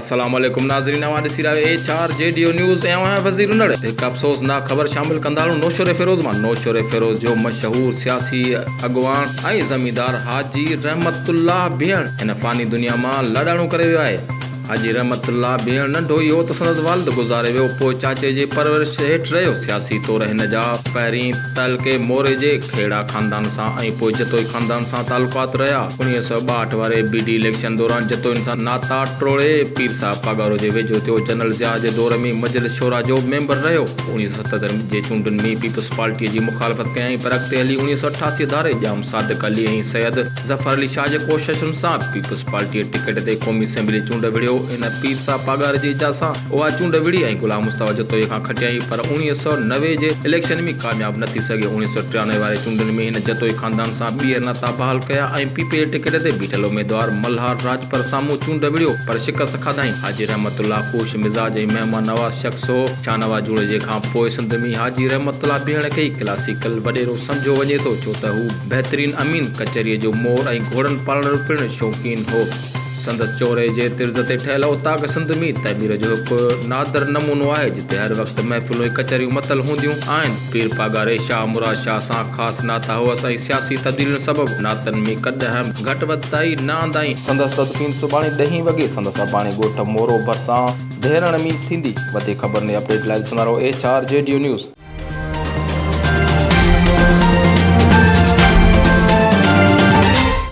السلام عليڪم ناظرين اوهان ڏسي رهيا آهيو H R G D O news ۽ آئون آهيان وزير انڙ هڪ افسوسناڪ خبر شامل ڪندا هلون نوشهروفيروز مان نوشهروفيروز جو مشهور سياسي اڳواڻ ۽ زميندار حاجي رحمت الله ڀيڻ هن فاني دنيا مان لاڏاڻو ڪري ويو آهي حاجي رحمت الله ڀيڻ ننڍو ئي هو ته سندس والد گذاري ويو، پوء چاچي جي پرورش هيٺ رهيو. سياسي طور هن جا پهرين تعلقي موري جي کهڙا خاندان سان ۽ پوء جتوئي خاندان سان تعلقات رهيا. 1962 واري بي ڊي اليڪشن دوران جتوئين سان ناتا ٽوڙي پير صاحب پاڳارو جي ويجهو ٿيو. جنرل ضياء جي دور ۾ مجلس شوريٰ جو به ميمبر رهيو. 1977 جي چونڊن ۾ پيپلز پارٽيء جي مخالفت ڪيائين پر اڳتي هلي 1988 ڌاري ڄام صادق علي ۽ سيد ظفر علي شاهه جي ڪوششن سان پيپلز پارٽيء ٽڪيٽ تي قومي اسيمبلي چونڊ وڙهيو. هن پير صاحب پاڳاري جي اجازت سان اها چونڊ وڙهي ۽ غلام مصطفيٰ جتوئيء کان کٽيائين پر 1990 جي اليڪشن ۾ ڪامياب نه ٿي سگهيو. 1993 واري چونڊن ۾ هن جتوئي خاندان سان ٻيهر ناتا بحال ڪيا ۽ پي پي جي ٽڪيٽ تي بيٺل اميدوار ملهار راڄپر سامهون چونڊ وڙهيو پر شڪست کاڌائين. حاجي رحمت الله خوش مزاج ۽ مهمان نواز شخص هو. شاهنواز جوڻيجي کان پوء سنڌ ۾ حاجي رحمت الله بيهڻ کي ئي ڪلاسيڪل وڏيرو سمجهيو وڃي ٿو ڇو ته هو بهترين امين، ڪچهريء جو مور ۽ گهوڙن پالڻ جو پڻ شوقين هو. سندس چوري جي طرز تي ٺهيل اوطاق سنڌ ۾ تعمير جو هڪ نادر نمونو آهي، جتي هر وقت محفلون ۽ ڪچهريون متل هونديون آهن. پير پاڳاري شاهه مراد شاهه سان خاص ناتا هئس ۽ سياسي تبديلين سبب ناتن ۾ ڪڏهن به گهٽ وڌتائي نه آندائين. سندس تدفين سڀاڻي ڏهين وڳي سندس اباڻي ڳوٺ مورو ڀرسان ڌيرڻ ۾ ٿيندي. وڌيڪ خبرن ۽ اپڊيٽ لاء ڏسندا رهو H R G D O news.